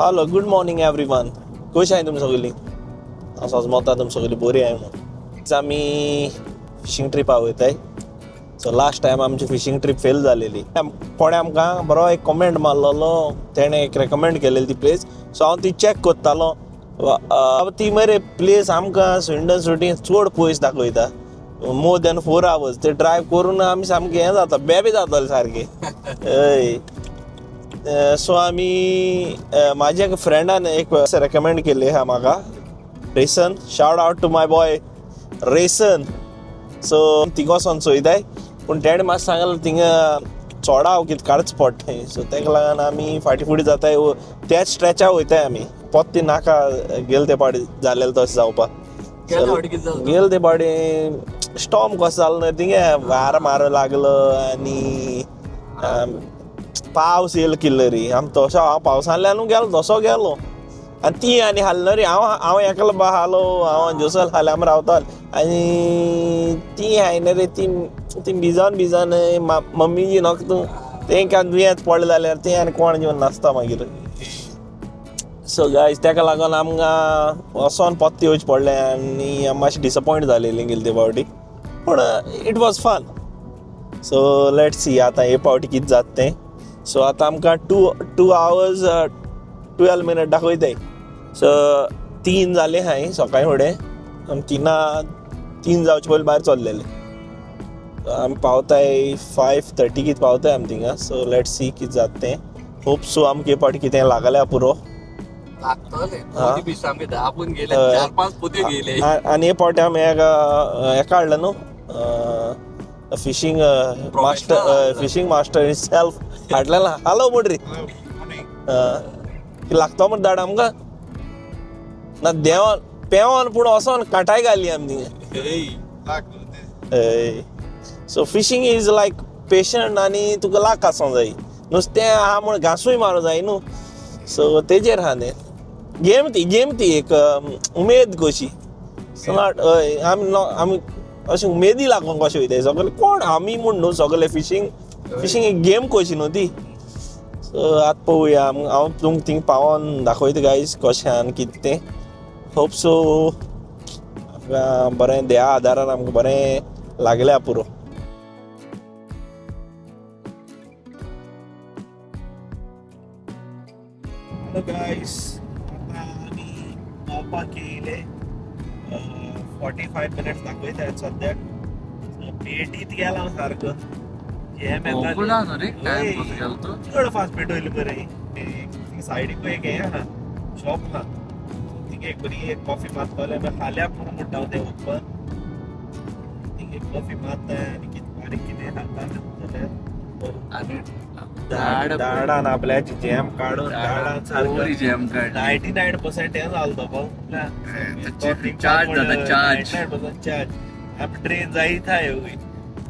Hello, good morning everyone. कशी आहाय तुमी सगळीं? हांव सजमता तुमी सगळीं बरी आहाय म्हणून. आमी फिशींग ट्रिपा वयताय. सो लास्ट टायम आमची फिशींग ट्रीप फेल जालेली. कोणें आमकां बरो एक कमेंट मारलेलो, तेणें एक रेकमेंड केलेली ती प्लेस. सो हांव ती चॅक करतालो. ती मरे प्लेस आमकां स्विंडन सुटी चड पयस दाखयता, मोर दॅन 4 आवर्स. ते ड्रायव करून आमी सामकें हें जाता, बेबे जाताले सारके. हय, सो आमी म्हाज्या एका फ्रेंडान एक रेकमेंड केल्ली आहा म्हाका, ration. Shout out to my boy Resan. So थिंगा वचोन चोयताय, पूण तेणें म्हाका सांगलें थिंगा चोडाव कितें काडचें पडटा. सो तेका लागून आमी फाटीं फुडें जाताय, त्याच स्ट्रेचा वयताय आमी. पोत्ती नाका गेले ते पावटी जालेलें तशें जावपाक. गेले फावटी कितें जालें? गेले ते पावटी स्टॉर्म कसो जालो न्हय थिंगा, वारो मारूंक लागलो आनी पावस येयलो किल्लो री. आमी तसो हांव पावसांतल्यानू गेलो, तसो गेलो आनी ती आनी हाल रे. हांव हांव एकलो बा हालो, हांव आनी जोसल हाले आमी रावताले आनी ती हाय न्ही रे, ती ती भिजोन भिजोन मम्मी नक तूं तेंकां दुयेंत पडलें जाल्यार तें आनी कोण घेवन नासता मागीर. सो गायज, तेका लागून आमकां वचोन परत येवचें पडलें आनी आमी मातशें डिसपॉयंट जालेलीं गेले ते फावटी, पूण it was fun. So let see आतां हे फावटी कितें जाता तें. सो आतां आमकां 2 hours 12 minute दाखयताय. सो 3 जाले हांय सकाळी फुडें. आमी 3 जावचे पयलीं भायर चल्लेले. आमी पावताय 5:30 कितें पावताय आमी थिंगा. सो let see कितें जाता तें. होप सो आमकां हे फावटी कितें लागल्यार पुरो. लागतले. हा. पोती बी सामके दाबून गेले. हय. चार पांच पोत्यो गेले. आनी हे फावटी आमी एका हेका हाडलें न्हू, फिशींग मास्टर. हाडला. फिशींग मास्टर हिमसेल्फ हाडलेला. हॅलो मोडरी. लागतो म्हण धाड आमकां ना देंवन पेंवन, पूण वचोन काटाय घाली आमी थिंगा. हय, so fishing is like patient आनी तुका लाक आसूंक जाय. नुस्तें आहा म्हूण घांसूय मारूंक जाय न्हू. सो तेजेर आहा तें. गेम ती, गेम ती एक उमेद कशी. Not हय, आमी आमी अशें उमेदी लागून कशें वयताय सगळे कोण आमी म्हूण न्हू, सगळे फिशींग फिशींग एक गेम कशी न्हू ती. सो आतां पळोवया. हांव तुमकां थिंग पावोन दाखयता गायज कशें आनी कितें तें. होप सो आमकां बरें देवा आदारान आमकां बरें लागल्या पुरो. हॅलो गायस, आतां आमी पावपाक येयले. 45 मिनट्स दाखयता सद्याक. पेटीत गेला सारको, जॅम. कोकणा न्हू रे, टायम कसो गेलो तो. चड फास्ट पेटवयली मरे. सायडीक एक हें आहा, शॉप आहा. थिंगा एक बरी एक कॉफी मारतले आमी. खाल्या पुरो म्हणटा तें ओपन. थिंगा एक कॉफी मारता आनी कितें बारीक कितें खाता जाल्यार आनी दाडान आपल्याची जॅम काडून दाडान सारको बरी जॅम काडली. 99% हें जालो तो. चार्ज जाता, चार्ज. 99% चार्ज. आमी ट्रेन जायत हाय.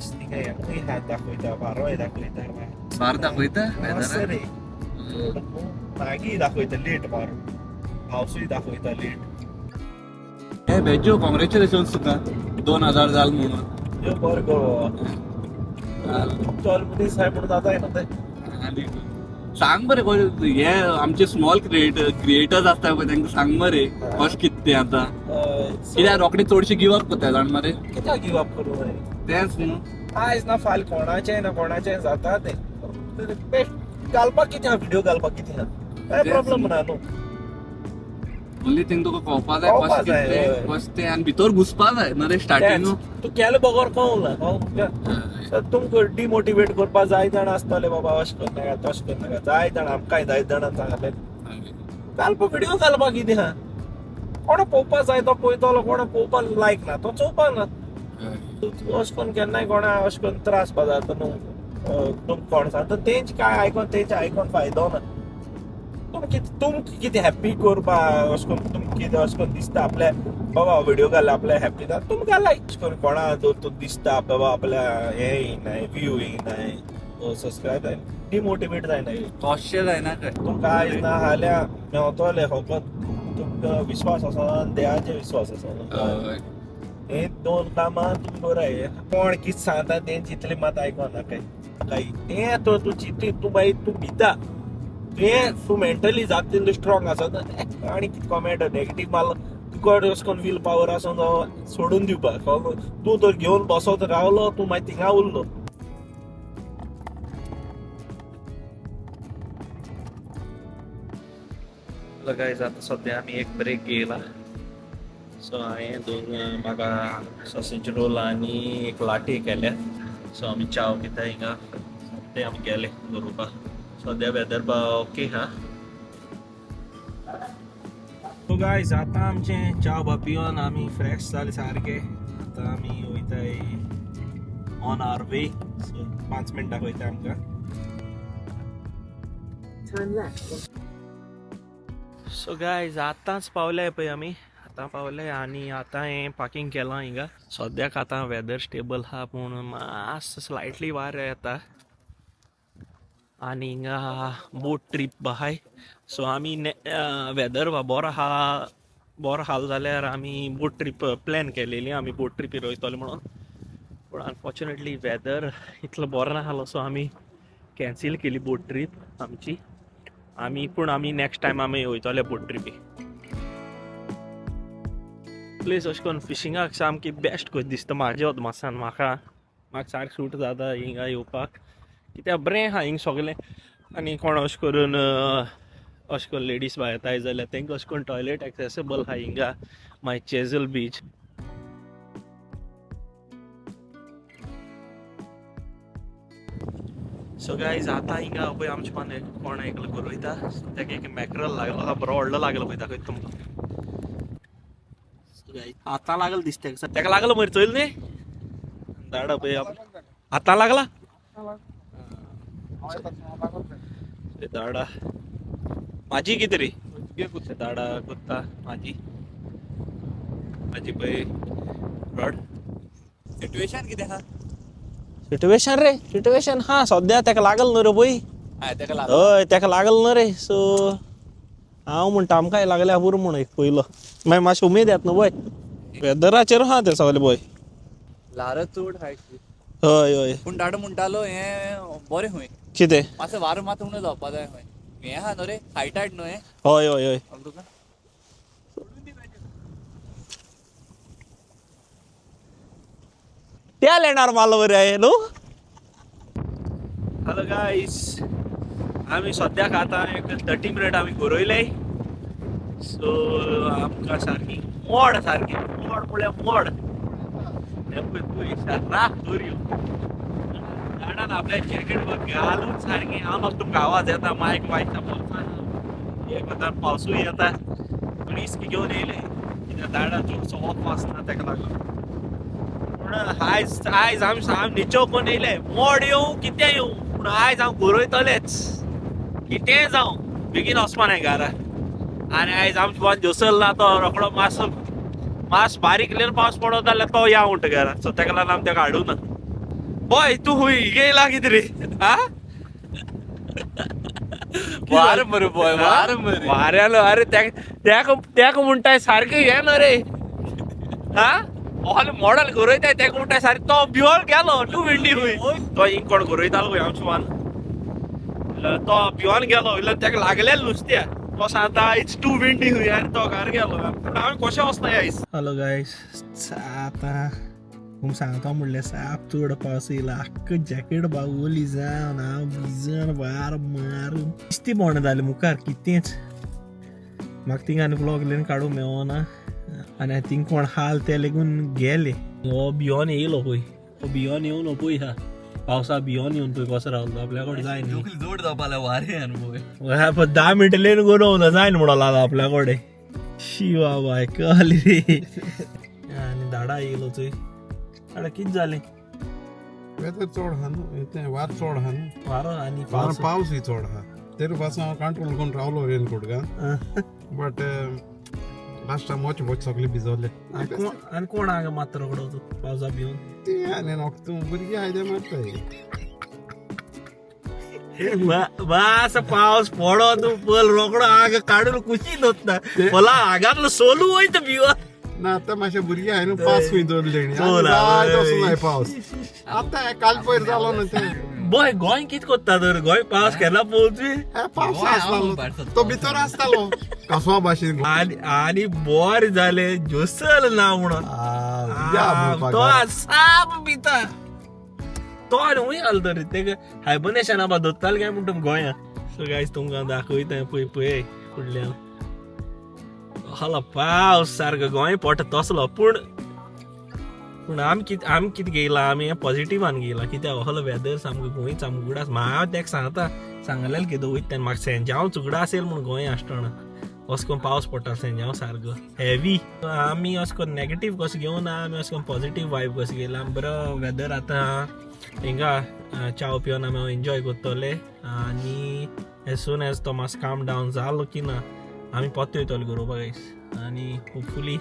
थिंगा हेंय हात दाखयता, बारोय दाखयता. बार दाखयता. मस्त रे. मागीर दाखयता लेट बारो, पावसूय दाखयता लेट. हे बेजो, कॉंग्रॅच्युलेशन तुका, 2000 जाल म्हणून. यो बरें कर बाबा. चल मनीस साहेब म्हणून जाता ना ते. आनी सांग बरे, हे आमचे स्मॉल क्रिएटर्स आसता पळय, तांकां सांग मरे कशें कितें तें आतां. कित्याक रोखडे चडशे गिव अप करता जाण मरे. कित्याक गिव अप करूं जाय? तेंच न्हू. आयज ना फाल्यां कोणाचें ना कोणाचें जाता तें. बेस्ट घालपाक कितें आहा, व्हिडिओ घालपाक कितें आहा, काय प्रॉब्लम ना न्हू. ओन्ली थिंग तुका कळपा जाय कळपा कशें जाय, कितें हय. तें, कशें तें आनी भितर घुसपा जाय न्हू रे स्टार्टिंग. तेंच. तूं केलें बगर कळूंक ना. तुमकां डिमोटिवेट करपा जाय जाण आसतले, बाबा अशें करनाका, तशें करनाका. जाय जाण आमकांय जाय जाणां सांगले घालपा व्हिडिओ घालपाक कितें आहा. कोणा पळोवपा जाय तो पळयतलो, कोणा पळोवपाक लायक ना तो चोवपाक ना. तूं अशें करून केन्नाय कोणा अशें करून त्रास जाता न्हू. तुमकां कोण सांगता तेंच काय आयकोन, तेंच आयकोन फायदो ना. तुमकां कितें हॅप्पी करपा अशें करून तुमकां कितें अशें करून दिसता आपल्या बाबा व्हिडिओ घाल आपल्या हॅप्पी जाता, तुमकां लायक. अशें करून कोणा जर तुका दिसता बाबा आपल्या हें येयनाय, व्यू येयनाय, सबस्क्रायब जायना, डिमोटिवेट जायना. कशें जायना काय. तुमकां आयज ना फाल्यां मेवतोलें. फकत तुमकां विस्वास आसना, देवाचेर विस्वास आसना. हय. हे दोन कामां तुमी बराय. कोण कितें सांगता तें चिंतलें मात आयको नाकाय. काय तें तो तूं चिंती, तूं बाई तूं भिता. तुवें तूं मेंटली जाता तितलो स्ट्रॉंग आसत आनी कितें कॉमेंट नेगेटीव मारलो तुका अशें करून will power आसून सोडून दिवपाक कळ्ळो. तूं तर घेवन बसत रावलो तूं मागीर थिंगा उरलो. गायज आतां सद्या आमी एक ब्रेक घेयला. सो हांवें दोन म्हाका सॉसेज रोल आनी एक लाटी केल्या. सो आमी च्याव पिता हिंगा. ते आमी गेले गरोवपाक. सद्या वेदर ओके हा. सो गायज आतां आमचें च्या बा पिवन आमी फ्रेश जाले सारके. आतां आमी वयताय ऑन our way. So 5 मिनटां वयता आमकां. Turn left. So guys आतांच पावले पळय आमी, आतां पावले आनी आतां हें पार्किंग केलां हिंगा. सद्याक आतां वेदर स्टेबल आहा पूण मातसो स्लायटली वारें येता आनी हिंगा बोट ट्रीप आहाय. सो आमी वेदर बरो आहा, बरो हाल जाल्यार आमी बोट ट्रीप प्लॅन केलेली, आमी बोट ट्रिपीर वयतले म्हणून. पूण अनफॉर्च्युनेटली वेदर इतलो बरो नासलो सो आमी कॅन्सील केली बोट ट्रीप आमची. आमी पूण आमी नेक्स्ट टायम आमी वयतले बोट ट्रिपी. प्लेस अशें करून फिशिंगाक सामकी बेस्ट कशी दिसता म्हाज्या अदमासान. म्हाका म्हाका सारकें सूट जाता हिंगा येवपाक कित्याक बरें आहा हिंग सगळें. आनी कोण अशें करून अशें करून लेडीज भायर येताय जाल्यार तांकां अशें करून टॉयलेट एक्सेसेबल आहा हिंगा मागीर चेजल बीच. सो गायज आतां हिंगा पळय आमच्या पान कोण एकलो गरयता ताका एक मॅकरल लागलो आहा, बरो व्हडलो लागलो पळय दाखयता तुमकां. सो गायज आतां लागलो दिसता तेका लागलो मरे चोयल न्ही दाडा पळय आतां लागला दाडा माझी कितें रे दाडा कोत्ता माझी माझी पळय रॉड. सिट्युएशन कितें आहा? सिट्युएशन रे सिट्युएशन हा सद्या तेका लागल न्हू रे पळय. हय तेका लागलो. हय तेका लागल न्हू रे. सो हांव म्हणटा आमकांय लागल्या पुरो म्हूण एक पयलो मागीर मातशें उमेद येता न्हू पळय वेदराचेर आहा तें सगलें पळय. ल्हारां चड आहा. हय हय. पूण दाडो म्हणटालो हें बरें खंय कितें? मातसें वारो मात उणें जावपा जाय खंय. हें आहा न्हू रे हाय टायड न्हू हें. हय हय हय. तुका त्या लेणार मारलो बरें हांवें न्हू. हॅलो गायस, आमी सद्याक आतां एक 30 मिनट आमी गरयले. सो आमकां सारकी मोड, सारकी मोड म्हळ्यार मोड. हें पळय पळय राख दर्यो. झाडान आपल्या जॅकेट घालून सारकी. हांव म्हाका तुमकां आवाज येता मायक वायता बोल्सान एक आतां पावसूय येता पूण इस्क घेवन येयले कित्याक झाडां चडसो ऑफ आसना तेका लागून. पूण आयज आयज आमी आमी निचो कोण येयले मोड येवं कितें येवं पूण आयज हांव गरयतलेच कितेंय जावं बेगीन वचपा नाय घरा. आनी आयज आमचो कोण जोसल ना तो रोकडो मातसो मास बारीक लेन पावस पडत जाल्यार तो या म्हणटा घरा. सो तेका लागून आमी तेका हाडूं ना. बॉय तूं खूंय येयला कितें रे आ? वार मरे बॉय, वार मरे. वाऱ्यालो अरे तेका तेका म्हणटाय सारकें हें न्हू रे हा ऑल मॉडल गरयताय तेका म्हणटाय सारकें तो भिवन गेलो तूं विंडी खंय तो इंक कोण गरयतालो खंय आमच्या मान तो भिवन गेलो इल्लो तेका लागलेलें नुस्त्या तो सांगता it's to windy खंय आनी तो घर गेलो. पूण हांवें कशें वचना आयज. हॅलो गायज, आतां तुमकां सांगता म्हणल्यार साप चड पावस येयला. आख्खं जॅकेट बावली जावन हांव भिजन वार मारून दिसती बोंड जालें मुखार कितेंच. म्हाका थिंगा आनी व्लॉग लेन काडूंक मेवना आनी थिंग कोण हाल ते लेगून गेले. हो भियोन येयलो पळय, हो भियोन येवन पळय हा पावसा भियोन येवन पळय कसो रावलो आपल्या कडेन जाय न्ही. तकली जोड जावपा लागली वाऱ्यान बॉय. हय, 10 मिनटां लेन गरोवना जायन म्हणून लागला आपल्या कडेन. शी बाबा कळ्ळें रे. आनी दाडा येयलो थंय. दाडा कितें जालें? वेदर चड आहा न्हू, तें वार चड आहा न्हू. वारो आनी वार पावस. पावसूय चड आहा. तेरे पासून हांव कंट्रोल करून रावलो रेनकोट घालून. बट लास्ट टायम वच वच सगळे भिजवले. आनी कोण हांगा मात्र रोकडो तूं पावसा भिवन? ते आनी नोक तूं भुरगीं आयदे मारताय. मास पावस पडो तूं पल रोकडो आग काडून कुशी दोत्ता मला आगातलो सोलू वयता भिवन. ना आतां मातशे भुरगीं हांवें न्हू पास खंय दवरले तेणी. चोल, आनी जाय हय. तसो जाय पावस. आतां काल पयर जालो न्हू तें. बॉय गोंय कित कोत्ता तर? गोंय पावस केन्ना पळोवची? पावस गोंय हांव आसतालो, तो भितर आसतालो कसवा भाशेन. आनी आनी बोर जाले जोसल ना म्हणून तो साप भिता तो आनी खंय घालतो रे ते हायबनेशना बा दोत्ताले काय म्हणटा गोंया. सो गायज तुमकां दाखयता, पळय पळय फुडल्यान हलो पावस सारको गोंय पोटा तसलो. पूण पूण आमी कित आमी कितें घेयला, आमी पॉजिटिवान घेयला कित्याक असलो वेदर सामको गोंयच आमकां उगडास. हांव तेका सांगता, सांगलेलें कितें वयता तेन्ना म्हाका सेंजांव उगडास येयल म्हूण गोंय आसतना अशें करून पावस पडटा सेंजांव सारको हेवी. आमी अशें करून नेगेटीव कसो घेवना, आमी अशें करून पॉजिटीव वायब कसो घेयला. बरो वेदर आतां हिंगा च्याव पिवन आमी एन्जॉय करतले आनी एज सून एज तो मातसो काम डावन जालो की ना आमी परते वयतले गरोवपाक गायस. आनी होपफुली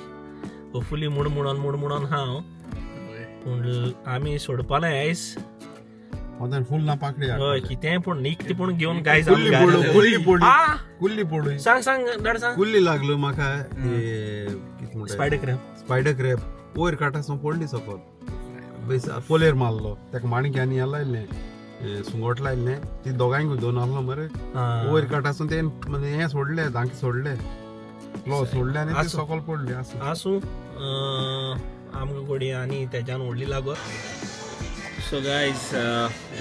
होपफुली म्हूण म्हणून म्हूण म्हणून हांव पूण आमी सोडपा ना आयज. फुल ना पाकडी. हय कितेंय पूण निकती पूण घेवन गायज. कुल्ली पडू, कुल्ली पडू, कुल्ली पडू. सांग सांग दाड सांग. कुल्ली लागलो म्हाका, कितें म्हणटा, स्पायडर क्रॅब. स्पायडर क्रॅब वयर काटासून पडली सकल, पोलेर मारलो ताका, माणक्यांनी हें लायलें, सुंगट लायलें, ती दोगांयकूय दोन आहलो मरे. वयर काटासून ते हें सोडले, धांके सोडले, क्लॉ सोडले आनी ते सकल पडले. आसूं आसूं, आमकां कोडी आनी तेज्यान व्हडली लागत. सो गायज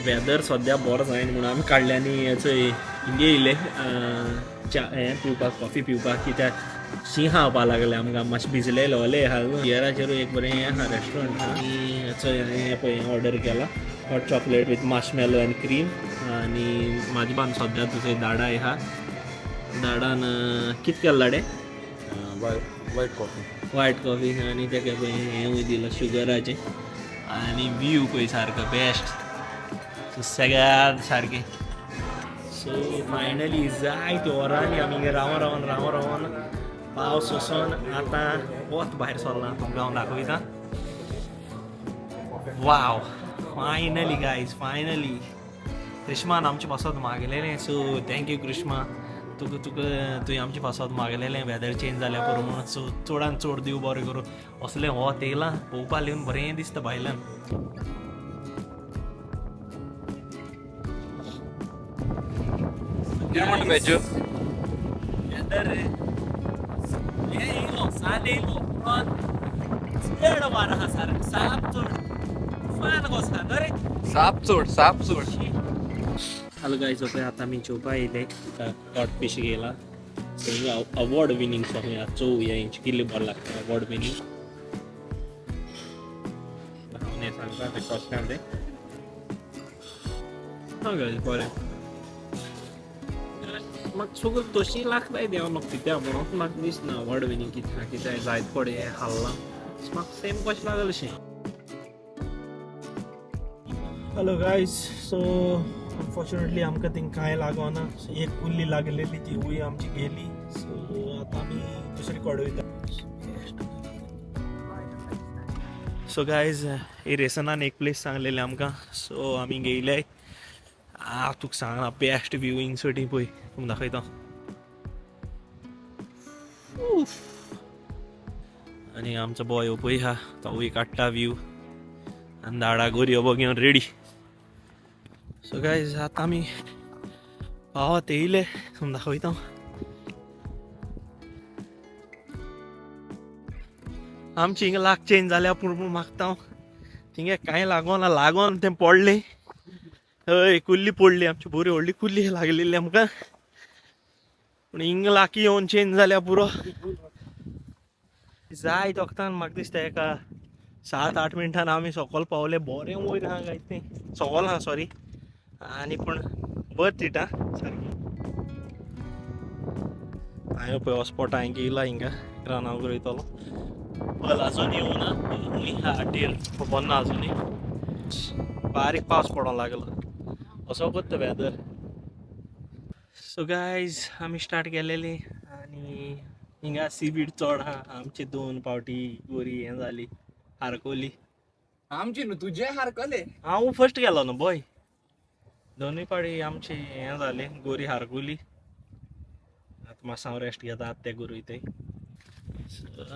वेदर सद्या बरो जायना म्हणून आमी काडल्यांनी हेचो हिंगे येयले च्या हें पिवपाक, कॉफी पिवपाक, कित्याक शीं खावपा लागले आमकां, मातशें भिजलेले ओले आहा. बियराचेरूय एक बरें हें आहा रेस्टोरंट आहा. आनी हेचो हें पळय ऑर्डर केला, hot chocolate with marshmallow and cream. आनी म्हाजे बान सद्या तुजो दाडा आहा, दाडान कित केलां दाडे? White coffee. White coffee. आनी तेका पळय हेंवूय दिलां शुगराचें. आनी व्यू पळय सारको बेस्ट सुसेगाद सारकें. सो फायनली जायते वरांनी आमी रावन रावन रावन रावन पावस वचोन आतां वत भायर सरलां, तुमकां हांव दाखयता. वाव, फायनली गायज, फायनली क्रिश्मान आमचे पासत मागलेलें. सो thank you Krishma, तुका तुका तुवें आमचे पासत मागलेलें वेदर चेंज जाल्या पुरो म्हणून. सो चडान चड देव बरें करूं, असलें वत येयलां पळोवपा येवन बरें दिसता भायल्यान. कितें म्हणटा बेजो? वेदर रे हें येयलो साद येयलो पूण चड वारो आहा सारको, साप चड तुफान कसो आहा रे. साप चोड, साप चोड. हॅलो गायज, पळय आतां आमी जेवपा येयले, कॉट फिश घेयला. सो हिंगा अवॉर्ड विनींग सगळें चोवया हेंचे कितलें बरें लागता अवॉर्ड विनींग. हांव हें सांगता तें कशें आहा तें. हां गायज बरें, म्हाका सगळें तशी लागताय देवा म्हाका कित्याक म्हणून म्हाका दिसना अवॉर्ड विनींग कितें आहा, कित्याक जायत फुडें हें हाडलां म्हाका सेम कशें लागलें अशें. हॅलो गायज, सो अनफॉर्च्युनेटली आमकां थिंग कांय लागोना, एक कुल्ली लागलेली तिवूय आमची गेली. सो आतां आमी दुसरी कडेन वयता. सो गायज एरेसनान एक प्लेस सांगलेले आमकां, सो आमी गेयले. आ तुका सांगना बेस्ट व्ह्यूइंग साठी पळय तुमकां दाखयता. उफ. आनी आमचो बॉय पळय आहा, तोवूय काडटा व्यू आनी दाडा गोरयो बो घेवन रेडी. सो गायज आतां आमी पावत येयले, तुमकां दाखयता. आमची हिंगा लाग चेंज जाल्या पूण पूण मागता हांव थिंगे कांय लागोना, लागोन तें पडलें. हय कुल्ली पडली आमची, बरी व्हडली कुल्ली लागलेली आमकां, पूण हिंगा लाकी येवन चेंज जाल्या पुरो. जायत वखदान म्हाका दिसता एका 7-8 मिनटान आमी सकल पावले. बरें वयर आहा काय तें सकल आहा, सॉरी, आनी पूण बरें तिटा सारकी. हांवें पळय हो स्पॉट हांवें घेयला हिंगा रानां वयतलो पल अजून येवना हाटेर खबर ना, अजुनूय बारीक पावस पडोंक लागलो, असो करता वेदर. सो गायज आमी स्टार्ट केलेली आनी हिंगा सीवीड चड आहा. आमची 2 पावटी गोरी हें जाली, हारकोली. आमची न्हू, तुजे हारकले. हांव फर्स्ट गेलो न्हू बॉय, दोनूय पावटी आमची हें जालें, गोरी हारकोली. आतां मातसो हांव रेस्ट घेता आतां ते गोरी थंय.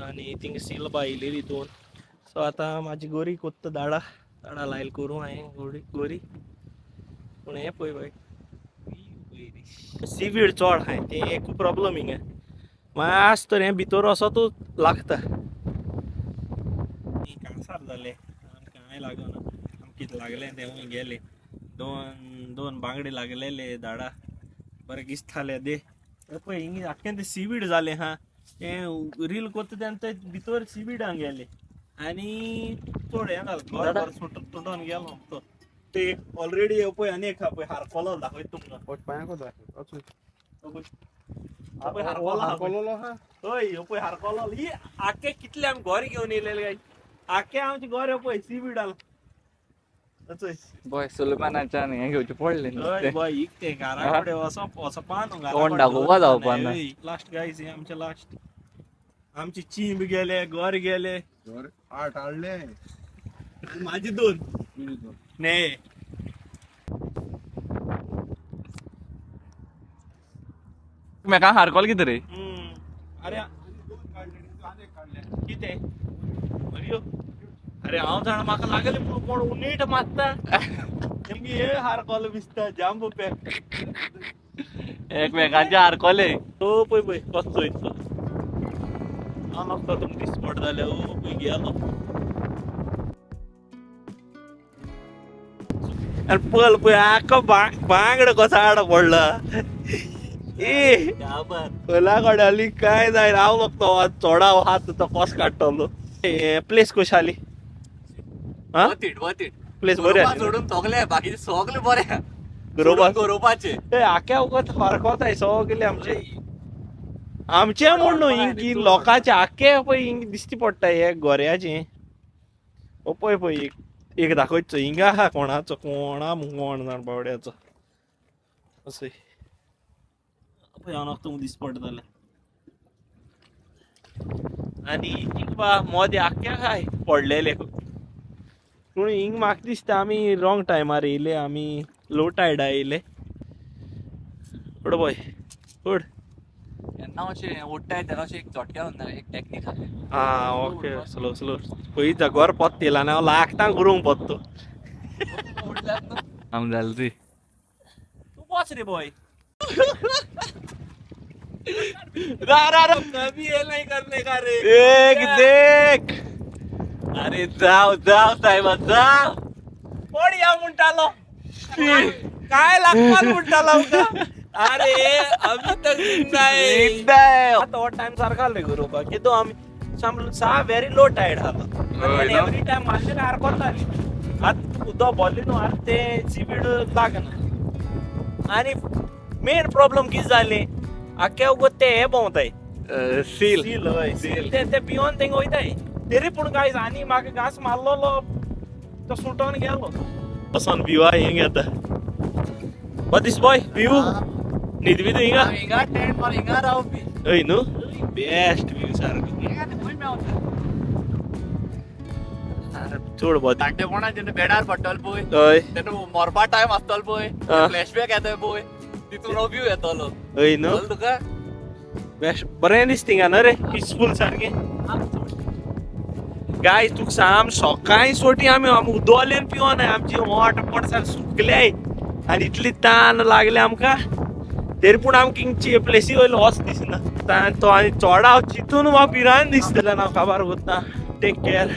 आनी थिंगा सिल्बा येयलेली 2. सो आतां म्हाजी गोरी कोत्ता दाडा, दाडा लायल करूं हांवें गोरी गोरी. पूण हें पळय बाय, सीवीड चड आहाय, तें एक प्रॉब्लम हिंगा. मागीर तर हें भितर वचतूच लागता. कांसार जालें, कांय लागना. कितें लागलें तें गेलें. दोन दोन बांगडे लागलेले दाडा बरें दिसताले दे. पळय हिंगा आख्खें तें सीवीड जालें आहा. तें रील करता तेन्ना ते भितर सीवीडान गेलें आनी चड हें जालें, घर घर सुटून गेलो तो. ते ऑलरेडी पळय आनी एक पळय हारकोलो दाखयता तुमकां. पांयांको दाखय. पळय हारकोलो आहा पळय. हय, ह्यो पळय हारकोलो. ही आखे कितले आमी घर घेवन येयलेले काय, आखे आमचे घर पळय सीवीड आला. बॉय सुलमानाच्यान हें घेवचें पडलें हय नुस्तें. बॉय, इकतें घरा कडेन वचप वचपा न्हू. तोंड दाखोवपा जावपा ना. लास्ट गायज, हें आमचें लास्ट. आमची चिंब गेले, घर गेले. आठ हाडले. माझे दोन ने. म्हाका हारकोल कितें रे? अरे कितें अरे अरे हांव जाणा, म्हाका लागले पूण कोण नीट मारता तेमगे हे हारकोल दिसता जांबो पॅक. एकमेकांचे हारकोले. तो पळय पळय कसो चोयतलो. हांव म्हाका तुमकां दिसपट जालें. ओ पळय गेलो. आनी पल पळय आख्खो बांगडो कसो आड पडला. ए पयला कडेन काय जाय हांव बघतो चोडा हात तो कस काडटलो. प्लेस कशी आली? हा? Worth it, worth it. Place बरी आली. सोडून सगळे बाकीचे सगळे बरे. गरोवपा- गरोवपाचे. ए आख्या वखत फरकत सगळे आमचे आमचे म्हूण न्हू, हिंग लोकांचे आख्खे पळय हिंग दिसती पडटा हे गोऱ्याचे. ओ पळय पळय एक एक दाखयचो हिंगा आहा कोणाचो, कोणा कोण जाण बावड्याचो. असो पळय हांव तुमकां दिसती पडटा जाल्यार. आनी हिंग बा मोदे आख्ख्या खाय पडलेले. पूण हिंग म्हाका दिसता आमी रॉंग टायमार येयले, आमी लो टायडा येयले. उड बॉय उड. केन्ना अशें ओडटाय तेन्ना अशें एक झटक्यान उरना, एक टॅक्नीक आहा. आ ओके, स्लो स्लो. पळय घर पोत्तेला आनी हांव लागता करूंक पोत्तो. आम जालें रे. तूं वच रे बॉय. रा रा रा, कभी ये नहीं करने का रे. देख देख, अरे जाव जाव साहेबा जाव. कोण या म्हणटालो, काय लागपाक म्हणटालो आमकां. अरे अभी तक जिंदा है. जिंदा है. आता हो टायम सारको रे गरोवपाक. कितू आमी सा व्हेरी लो टायड आहा. हय ना? एवरी टायम मारलेले हारकोताली. आतां उदक भरलें न्हू, आतां तें सीवीड लागना. आनी मेन प्रॉब्लम कितें जालें, आख्या वगत ते हे भोंवताय. सील. सील, हय सील. ते ते पिवन तेंग वयताय. तरी पूण गायज आनी म्हाका घांस मारलोलो तो सुटोन गेलो. वचोन व्यू आहा हिंग येता. What this boy view न्हीद बी हिंगा. हिंगा टेंट मार, हिंगा रावपी. हय न्हू, बेस्ट व्यू सारको. हिंगा खंय मेवता. चड बरें. जाणटेपणा जेन्ना बेडार पडटलो पळय, हय. तेन्ना मरपा टायम आसतलो पळय, हा. फ्लॅशबॅक येता पळय, तितून हो व्यू येतलो. हय न्हू, कळ्ळें तुका? बेस्ट. बरें दिसता हिंगा न्हू रे, पिसफूल सारकें. गायज तुका सांग, सकाळी सोटी आमी उदोलेन पिवनाय, आमची ओंठ पोट सारके सुकल्याय आनी इतली तान लागली आमकां. तरी पूण आमकां हिंगची प्लेसी वयलो वच दिसना. तान तो आनी चोडाव चिंतून वा भिरांत दिसता. हांव काबार वता. Take care.